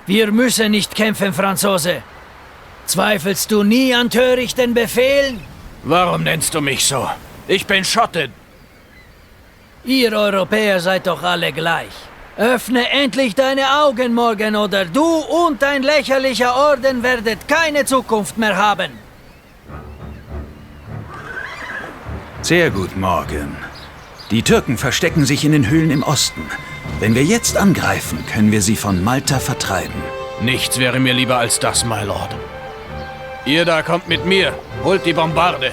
Wir müssen nicht kämpfen, Franzose. Zweifelst du nie an törichten Befehlen? Warum nennst du mich so? Ich bin Schotte. Ihr Europäer seid doch alle gleich. Öffne endlich deine Augen, Morgan, oder du und dein lächerlicher Orden werdet keine Zukunft mehr haben. Sehr gut, Morgan. Die Türken verstecken sich in den Höhlen im Osten. Wenn wir jetzt angreifen, können wir sie von Malta vertreiben. Nichts wäre mir lieber als das, Mylord. Ihr da kommt mit mir. Holt die Bombarde.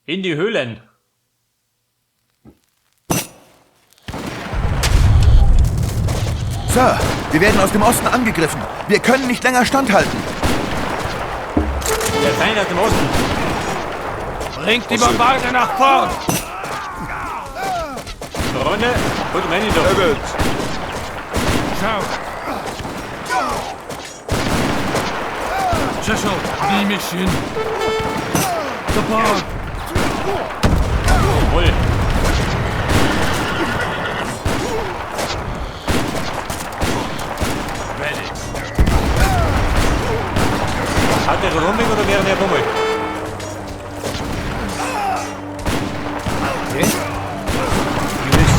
In die Höhlen. Sir, wir werden aus dem Osten angegriffen. Wir können nicht länger standhalten. Der Feind aus dem Osten. Bringt die Bombarde nach vorn! Freunde, holt meine doch. Schau. Cecil, Mission. Support. Jawohl. Ready. Hat der Roaming oder wäre der Bummel? Yes? Gewiss.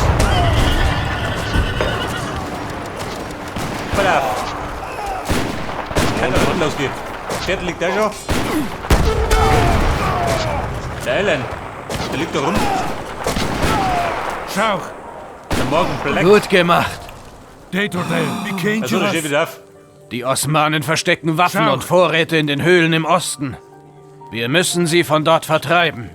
Pass auf. Kann doch losgehen. Pferd liegt da schon. Der Ellen. Der liegt da rum. Schau. Der Morgen Black. Gut gemacht. Also, der steht wieder auf. Die Osmanen verstecken Waffen und Vorräte in den Höhlen im Osten. Wir müssen sie von dort vertreiben.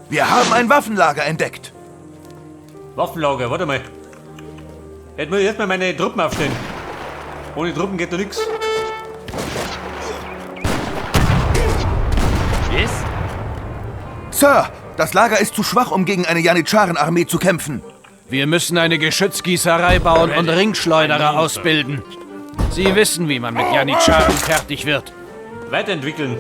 Wir haben ein Waffenlager entdeckt. Waffenlager, warte mal. Jetzt muss ich erstmal meine Truppen aufstellen. Ohne Truppen geht da nichts. Yes? Sir, das Lager ist zu schwach, um gegen eine Janitscharen-Armee zu kämpfen. Wir müssen eine Geschützgießerei bauen und Ringschleuderer ausbilden. Sie wissen, wie man mit Janitscharen fertig wird. Weiterentwickeln.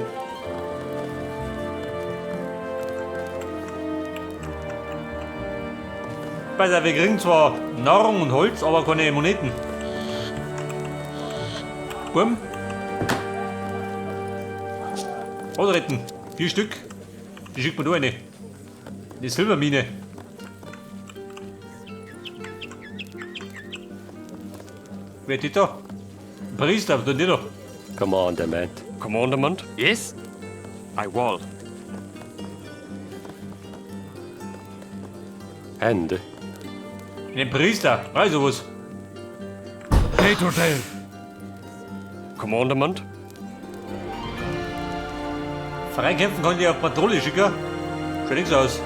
Pass auf, wir kriegen zwar Nahrung und Holz, aber keine Moneten. Bumm. Retten. 4 Stück. Die schickt man da eine. Die Silbermine. Wer ist die da? Ein Priester, was tut der da? Commandement. Commandement. Yes? I will. Hände. Den Priester, weiß sowas. Datortail. Commandement. Freikämpfen kann ich auf Patrouille schicken. Schaut nichts aus.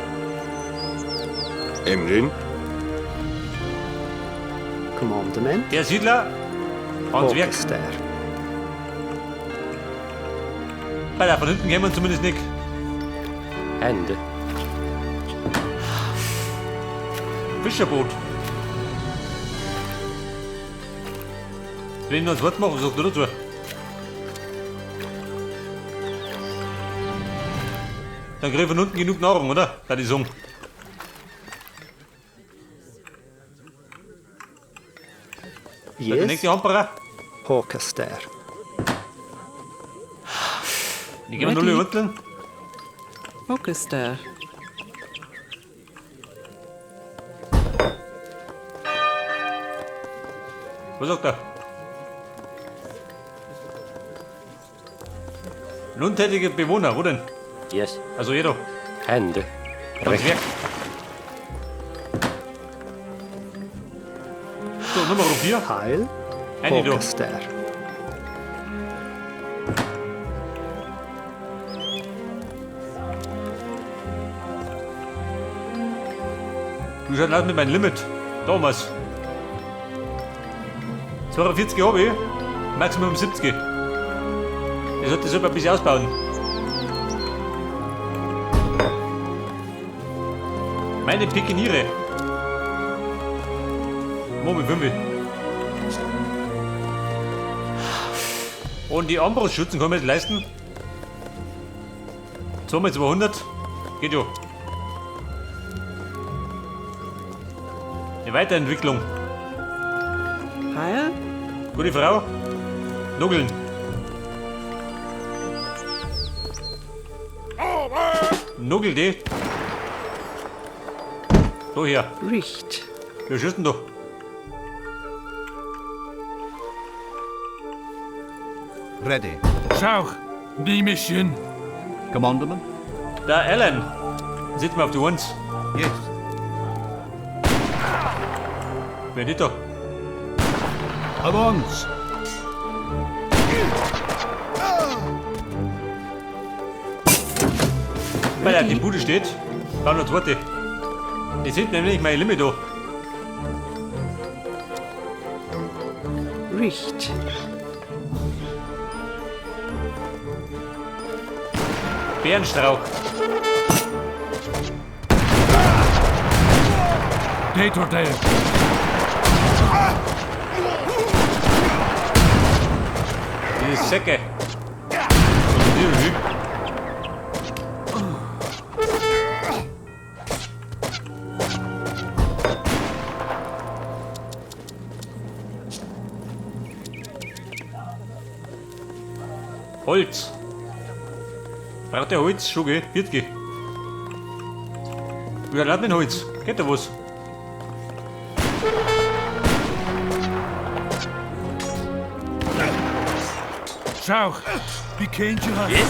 Emrin. Commandement. Der Siedler. Ans Werk. Orchester. Bei der von hinten gehen wir zumindest nicht. Hände. Fischerboot. Wenn ich noch ein Wort mache, was sagst du dazu? Dann kriegen wir von unten genug Nahrung, oder? Da die sagen. Der Yes? nächste Hamperer. Orchester. Die gehen wir null rütteln. Orchester. Was sagt er? Ein untätige Bewohner, wo denn? Yes. Also jeder. Hände. Ans Werk. So, Nummer 4. Heil. Eine da. Orchester. Du schaust aus mit meinem Limit. Thomas. 42 habe ich. Maximum 70. Ich sollte das ein bisschen ausbauen. Meine Pikiniere. Moment, 5. Und die Armbrustschützen kann man nicht leisten. 2 mal 200. Geht ja. Eine Weiterentwicklung. Heil. Gute Frau. Nuggeln. Nuggel die. So hier. Richt. Wir schießen doch. Ready. Schauch. Ní mission. Commandement. Da, Alan. Sitzen wir auf die Uns. Yes. Wer nicht da? Avance. Weil er die Bude steht, war noch zweite. Die sind nämlich mein Limit da. Richt. Bärenstrauch. Détordel. Diese Säcke. Holz. Braucht der Holz? Schon, gell? Wird geh. Wie hat mit Holz? Geht da was? Schauch. Wie kennt ihr Yes.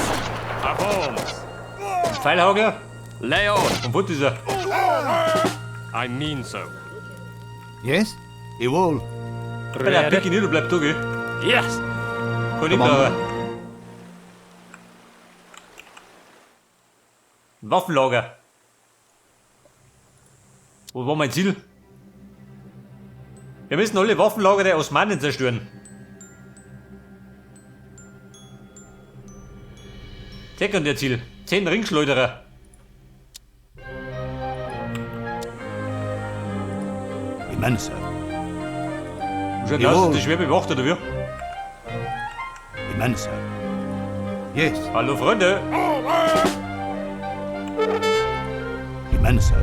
Avance. Pfeilhagel? Leon. Und wo ist er? I mean so. Yes. Jawohl. Bei der Picke nicht, du bleibst da, gell? Yes. Kann ich brauchen. Waffenlager. Wo war mein Ziel? Wir müssen alle Waffenlager der Osmanen zerstören. Sekundärziel. 10 Ringschleuderer. Immense. Schaut aus, das ist schwer bewacht, oder wie? Immense. Yes. Hallo Freunde. Immense.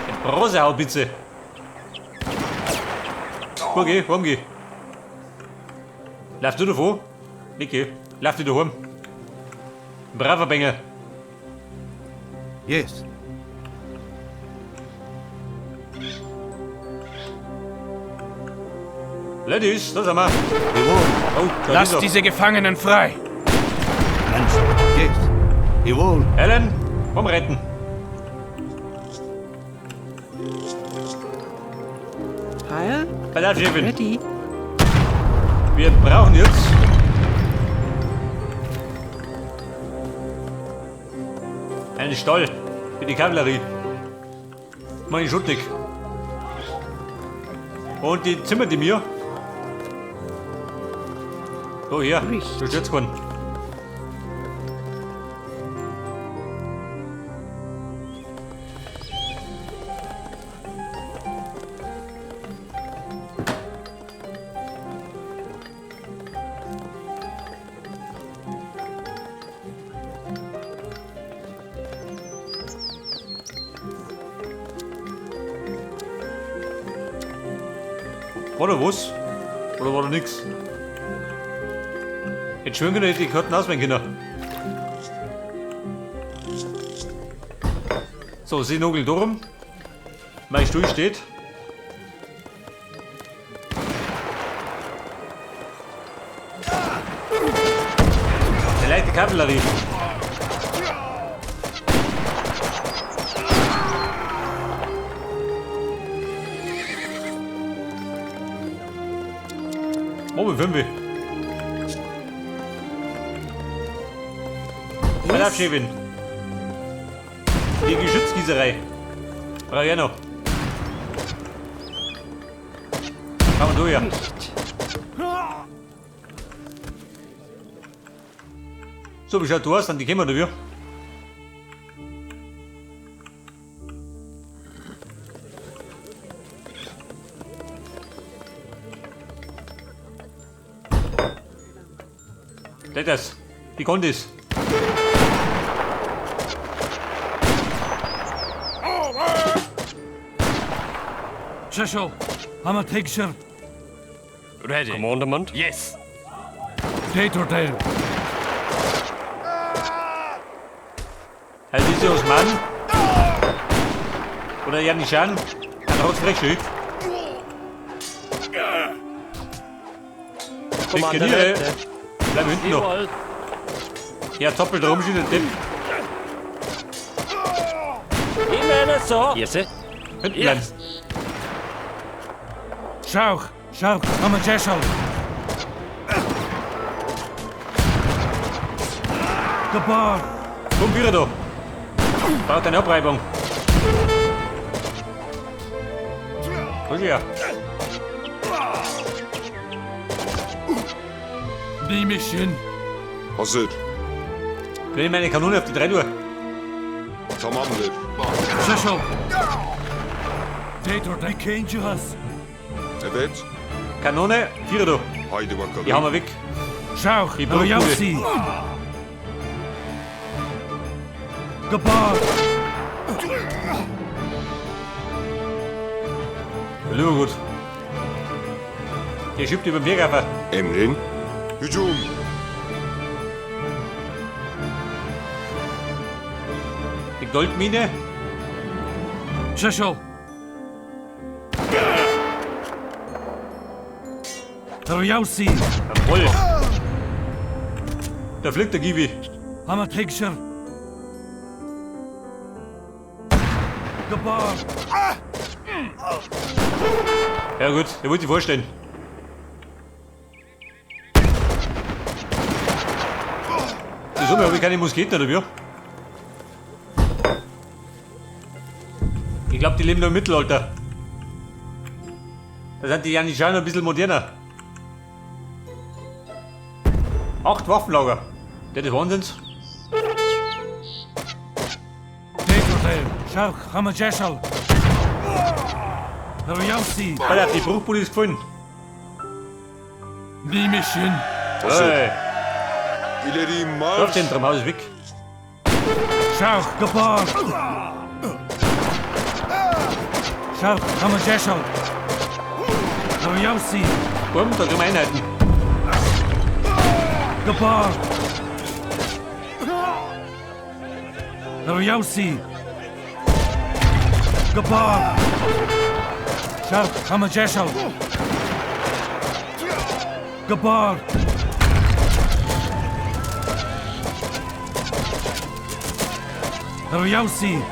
Eine Bronzehaubitze. Wo geh, wohin geh? Lauf du davon? Niki, lauf du daheim. Braver Bengel. Yes. Ladies, da sind wir. Jawohl. Oh, da Lasst ist er. diese Gefangenen frei. Immense. Yes. Jawohl. Helen, komm retten. Heil. Pass auf, Chefin. Ready. Wir brauchen jetzt einen Stall für die Kavallerie. Meine Schuttig. Und die Zimmer, die mir. So, hier. Du stürzt keinen. War da was? Oder war da nix? Jetzt schwimmen können, hätte ich die Karten auswählen können. So, Seenogel Durm. Mein Stuhl steht. Die leichte Kavallerie. Moment, 5. Pass auf, Chefin. Die Geschützgießerei. Brauch ich auch noch. Komm du her. So, wie schaut du aus? Dann die kommen oder wie? Das. Die Kondis. Shishol. Hamatigshir. Ready. Commandment. Yes. Datordale. Halt diese Osman. Oder Janitscharen. Dann haut's frech schön. Commandement. Bleib hinten noch. Jawohl. Ja, doppelt rumschieben, der Tipp. Ich meine so. Yes. Hinten bleiben. Schauch. Schauch. Hamajeshal. Gabar. Komm, wieder da. Braucht eine Abreibung. Komm her. Nimishin. Hazır. Wenn ich meine Kanone auf die 3 Uhr. Tamamdır. Shishol. Datordale. Bikenjuhas. Evet. Kanone, 4 da. Haydi bakalım. Die hauen wir weg. Schauch. Die Bruchbude. Yausi. Gabar. Lieber gut. Der schiebt über den Berg einfach. Emrin. Hücum. Die Goldmine. Shishol. Yausi. Jawohl. Da fliegt der Gibi. Hamatigshir. Gabar. Ja gut, der wollte sich vorstellen. Die Summe habe ich keine Musketen oder wie? Ich glaube, die leben noch im Mittelalter. Da sind die Janitscharen ein bisschen moderner. 8 Waffenlager. Das ist Wahnsinns. Datordale. Schauch. Hamajeshal. Yausi. Alter, die Bruchbude ist gefallen. Nimishin. Hazır. Hey, İleri marş. Dorfzentrum, Haus ist weg. Schauch. Gabar. Schauch. Hamajeshal. Yausi. Bumm, da kriegen wir Einheiten. Gabar. Yausi. Gabar. Schauch. Hamajeshal. Gabar. Yausi.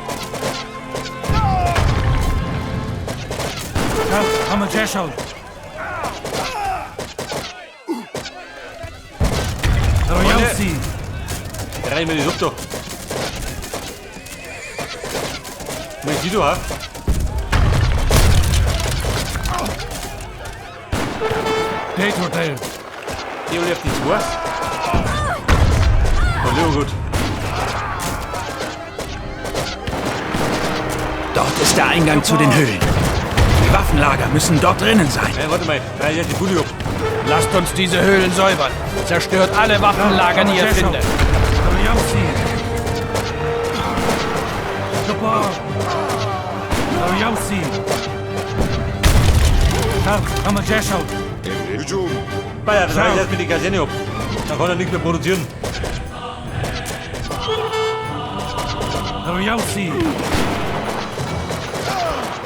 Schauch. Hamajeshal. Yausi. Rein mir die Suppe da. Was ist die da? Ha? Datordale. Die alle auf die 2. Na, lieber gut. Dort ist der Eingang zu den Höhlen. Die Waffenlager müssen dort drinnen sein. Hey, warte mal, drei jetzt die Bude ab. Lasst uns diese Höhlen säubern. Zerstört alle Waffenlager, die ihr findet. Yausi. Gabar. Yausi. Schauch. Hamajeshal. Emrin. Hücum. Bayer, das reißt erstmal die Kaserne ab. Dann kann er nichts mehr produzieren. Yausi.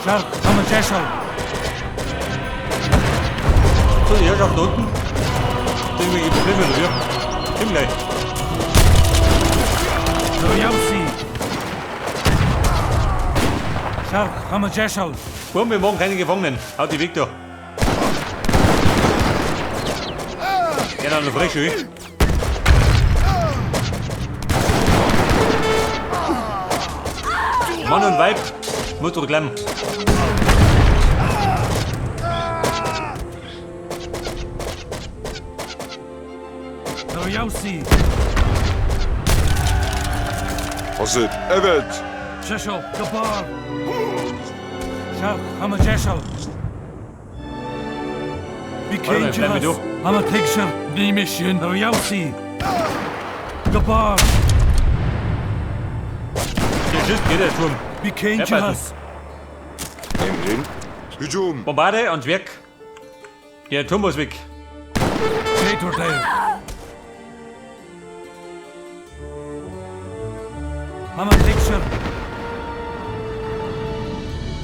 Schauch. Hamajeshal. So, die Herrschaft da unten. Irgendwelche Probleme oder wie? Komm gleich. Yausi. Schauch. Hamajeshal. Bumm, wir machen keine Gefangenen. Haut die weg da. Ja, dann noch frisch, schön. Mann und Weib, muss doch klemmen. Yausi. Hazır. Evet. Shishol. Gabar. Schauch. Hamajeshal. Warte mal, bleib mir Bikenjuhas. Hamatigshir. Nimishin. Yausi. Gabar. Der schießt geht der Turm. Bikenchas. Emrin. Hücum. Bombarde ans Werk. Der Turm muss weg. Tetordale. Hammer Picture.